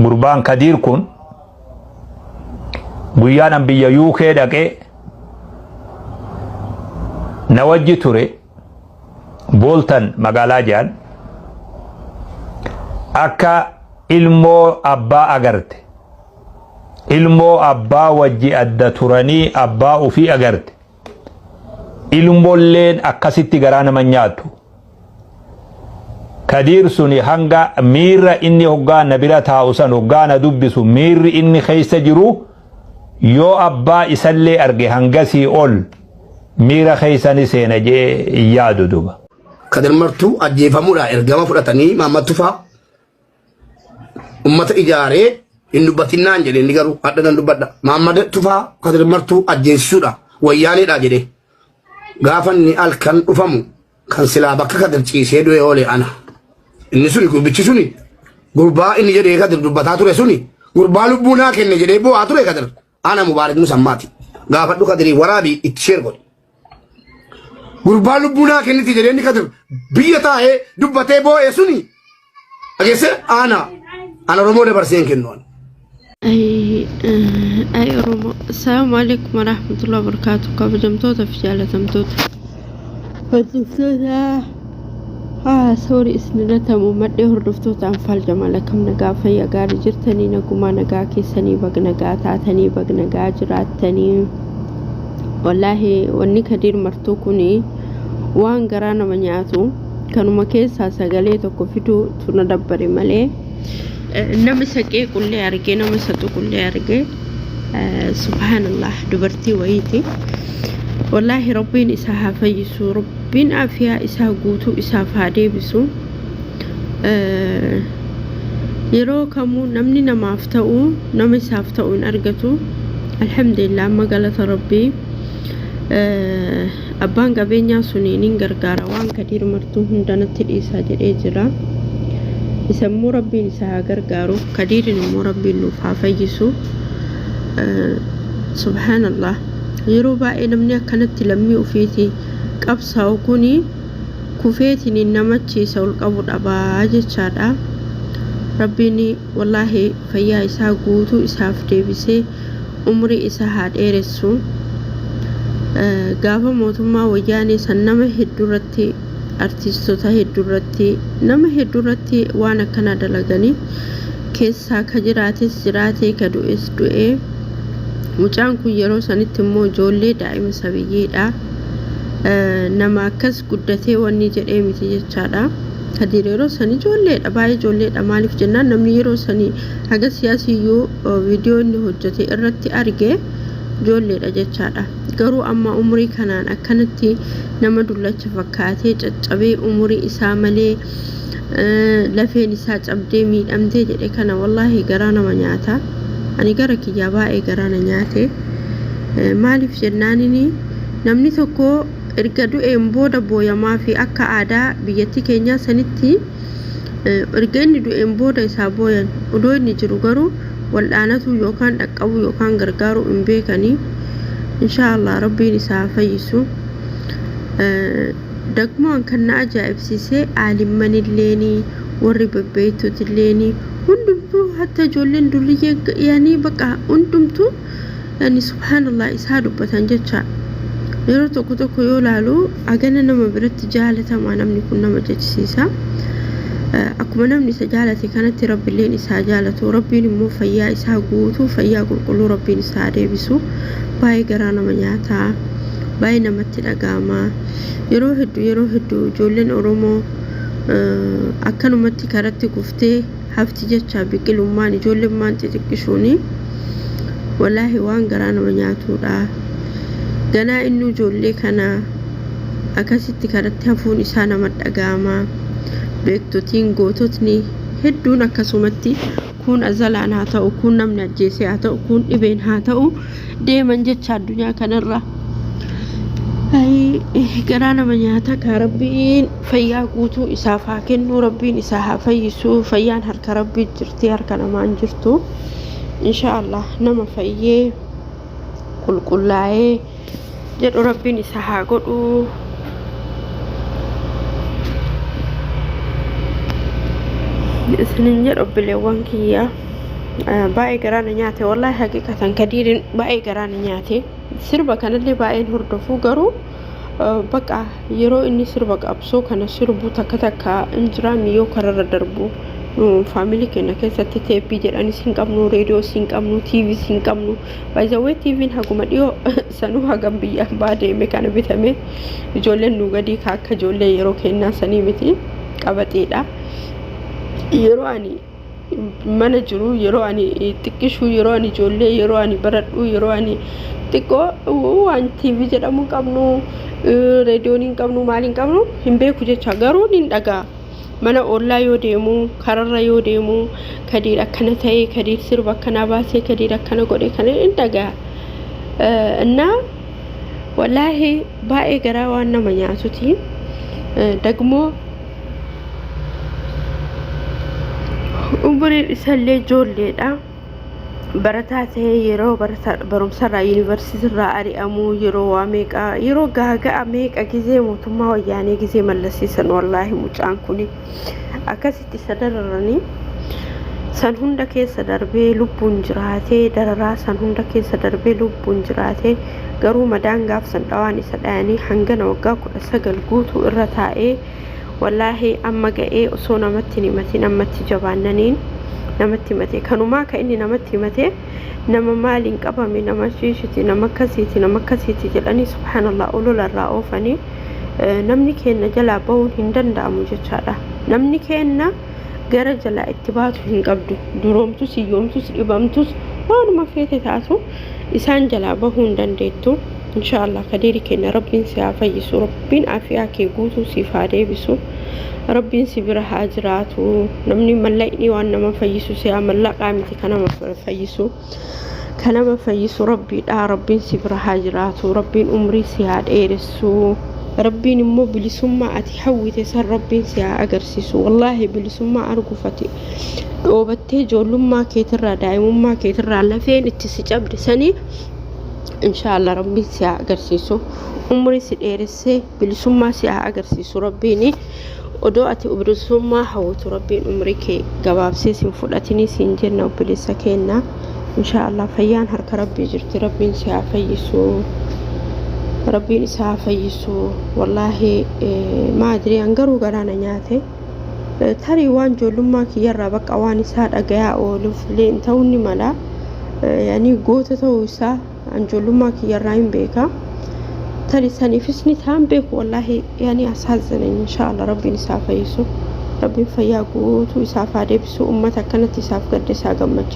Gurbaan Kadiir kun guyyaan an biyya UK dhaqee na wajji ture Bolton magaalaa jedhan akka ilmoo abbaa agarte ilmoo abbaa wajji adda turanii abbaa ufii agarte ilmolleen akkasitti garaa nama nyaattu. Kadiir suni hanga miirra inni hoggaa na bira taa'u san hoggaa na dubbisu miirri inni keessa jiru yoo abbaa isallee arge hangasii ol miira keessa ni seena jee hin yaadu duba. Kadir Martuu ajjeefamuudha ergama fudhatanii Mahammad Tufaa ummata ijaaree hin dubbatinnaan jedhe inni garuu hadha nan dubbadha. Mahammad Tufaa Kadir Martuu ajjeesisuudha wayyaaneedha jedhe. Gaafa inni halkan dhufamu kan silaa bakka Kadir ciisee du'e oole ana. Inni suni gurbichi suni gurbaa inni jedhee Kadir dubbataa ture suni gurbaa lubbuu naa kenne jedhee boo'aa ture Kadir. Ana Mubaarak Musammaati. Gaafadhu Kadirii waraabii itti sheer godhi. Gurbaa lubbuu naa kenniti jedhee inni Kadir biyya taa'ee dubbatee boo'e suni dhageesse ana ana Oromoo dabarsee hin kennu. ani. Ay ay Oromoo. Assalaamu alaikum warahmatullahi wabarakatuh. Kabajamtoota fi jaalatamtoota. Hordoftoota haa sorry isinirratti hamuumadhee hordoftoota Anfaal Jamaal akkam nagaa fayya gaarii jirtanii nagumaa nagaa keessanii bag nagaa taatanii bag nagaa jiraattanii. Wallaahi wanni Kadiir Martuu kuni waan garaa nama nyaatu kanuma keessaa sagalee tokko fiduu tu na dabbare malee. Nama isa qeequllee arge nama isa tuqullee arge subhaanallah dubartii wayiiti wallaahi rabbiin isaa haa fayyisu rabbiin afiyaa isaa guutuu isaaf haa deebisu yeroo kamuu namni namaaf ta'u nama isaaf ta'u hin argatu alhamdulillah amma galata rabbii Abbaan qabeenyaa suni nin gargaara waan Kadiir martuu hunda natti dhiisaa jedhee jira. Isa immoo Rabbiin isa haa gargaaru. Kadiirin immoo Rabbiin nuuf haa fayyisu. Subhaanallah. Yeroo baay'ee namni akkanatti lammii ofiiti qabsaa'u kuni kufeetiniin namachi isa ol qabu dhabaa jechaadha. Rabbiin wallaahi fayyaa isaa guutuu isaaf deebisee umrii isaa haa dheeressu. Gaafa mootummaa wayyaanee san nama hedduu irratti artiistota hedduu irratti nama hedduu irratti waan akkanaa dalaganii keessaa ka jiraates jiraatee ka du'es du'ee mucaan kun yeroo sanitti immoo ijoollee daa'ima sabiyyiidha. Nama akkas guddatee wanni jedhee miti jechaadha. Kadiir yeroo san ijoolleedha baay'ee ijoolleedha maaliif jennaan namni yeroo sanii haga siyaasiyyuu viidiyoo inni hojjete irratti arge ijoolleedha jechaadha. Garuu amma umurii kanaan akkanatti nama dullacha fakkaatee caccabee umurii isaa malee lafeen isaa cabdee miidhamtee jedhe kana wallaahi garaa nama nyaata. Ani gara kiyyaa baay'ee garaa na nyaate. Maaliif jennaanini namni tokko erga du'een booda booyamaa fi akka aadaa biyyattii keenyaa sanitti Erga inni du'een booda isaa booyan. Odoo inni jiru garuu wal'aanatuu yookaan dhaqqabuu yookaan gargaaruu hin beekani. Inshaa Allah Rabbiin isaa haa fayyisu. Dagmoo an kan na ajaa'ibsiise aalimmanilleeni warri bebbeeytotilleeni hundumtuu hatta ijoolleen durriyyeen yaanii baqa hundumtuu yani subhaanallah isaa dubbatan jecha yeroo tokko tokko yoo laalu hagana nama biratti jaalatamaa namni kun nama jechisiisa akkuma namni isa jaalate kanatti rabbilleen isaa jaalatu rabbiin immoo fayyaa isaa guutuu fayyaa qulqulluu rabbiin isaa deebisu baay'ee garaa nama nyaataa baay'ee namatti dhaga'ama yeroo hedduu yeroo hedduu ijoolleen oromoo akkanumatti karatti kuftee hafti jecha biqilummaan ijoollemmaan xixiqqishuuni walaahi waan garaa nama nyaatuudha ganaa innuu ijoollee kana akasitti karatti hafuun isaa nama dhaga'ama beektotiin goototni hedduun akkasumatti kuun azalaan haa ta'u kuun namni ajjeesee haa ta'u kuun dhibeen haa ta'u deeman jecha addunyaa kanarra garaa nama nyaata kaa rabbiin fayyaa guutuu isaaf haa kennu rabbiin isaa haa fayyisu fayyaan harka rabbii jirti harka namaa hin jirtu insha allah nama fayyee qulqullaa'ee jedhu rabbiin isa haa godhu isinin jedhu obboleewwan kiyyaa. Baay'ee garaa na nyaate wallaahi, haqiqatan Kadiiriin baay'ee garaa na nyaate. Sirba kanallee baay'een hordofuu, garuu baqa yeroo inni sirba qabsoo kana sirbu takka takka hin jiraami. Yoo kararra darbu, faamilii keenya keessatti teeppii jedhanis hin qabnu, reediyoos hin qabnu, TVs hin qabnu. Baay'ee TVn haguma dhiyoo sanuu hagam biyya ambaa deeme kana bitame. Ijoolleen nu gadii ka akka ijoollee yeroo kennaa sanii miti, qabaxeedha. Yeroo ani mana jiru, yeroo ani xiqqishuu, yeroo ani ijoollee, yeroo ani baradhu, yeroo ani xiqqoo, waan TV jedhamu hin qabnu, reediyoon hin qabnu, maal hin qabnu, hin beeku jecha. Garuu nin dhagaa, mana ollaa yoo deemu, kararra yoo deemu, Kadiir akkana ta'e, Kadiir sirba akkanaa baasee, Kadiir akkana godhe, kana hin dhagaa. Innaa wallaahi baay'ee garaa waan nama nyaatuti. Dagmoo umriin isallee ijoolleedha. Barataa ta'ee yeroo barumsarraa, yuunivarsiitirraa ari'amuu, yeroo waa meeqa, yeroo gaaga'a meeqa, gizee mootummaa Wayyaanee, gizee mallasiisan, wallaahi mucaan kun akkasitti isa dararanii san hunda keessa darbee lubbuun jiraatee, dararaa san hunda keessa darbee lubbuun jiraatee, garuu madaan gaaf san dhawaan isa dhayanii hangana waggaa 19 guutuu irra taa'ee, wallaahi amma ga'ee osoo namatti hin himatin ammatti jabaannaniin namatti himate. Kanumaa ka inni namatti himate, nama maaliin qabame, nama shiishiti, nama akkasiiti, nama akkasiiti jedhanii, subhaanallah, olola irraa oofanii. Namni keenya jalaa bahuun hin danda'amu jechaadha. Namni keenya gara jalaa itti baatu hin qabdu. Duroomtus, hiyyoomtus, dhibamtus, waanuma feete taatu isaan jalaa bahuu hin dandeettu. Inshaallah Kadiiri keenya Rabbiin si haa fayyisu, Rabbiin afiyaa kee guutuu siif haa deebisu, Rabbiin si bira haa jiraatu. Namni mallaqni waan nama fayyisu si haa mallaqaa miti, kan nama fayyisu, kan nama fayyisu Rabbiidha. Rabbiin si bira haa jiraatu, Rabbiin umrii si haa dheeressu, Rabbiin immoo bilisummaa ati hawwite san Rabbiin si haa agarsiisu. Wallaahi bilisummaa arguuf ati dhoobattee ijoollummaa keetirraa, daa'imummaa keetirraa lafeen itti si cabde sanii, inshaallah Rabbiin si haa agarsiisu. Umrii si dheeressee bilisummaa si haa agarsiisu Rabbiin. Odoo ati bilisummaa hawwitu Rabbiin umrii kee gabaabsee sin fudhatinii siin jenna, obboleessa keenya. Inshaallah fayyaan harka Rabbii jirti. Rabbiin si haa fayyisu, Rabbiin isa haa fayyisu. Wallaahi maadrii an garuu garaana nyaate. Tarii waan ijoollummaa kiyyarraa bakka waan isaa dhagayaa ooluuf illee ta'uu ni mala. Yani goota ta'uu isaa an ijoollummaa kiyyarraa hin beeka. Tarii saniifis ni ta'an beeku. Wallaahi yani asaazzanan. Inshaallah Rabbiin isaa fayyisu, Rabbiin fayyaa guutuu isaaf haa deebisu. Ummata akkanatti isaaf gadda isaa gammachiisu.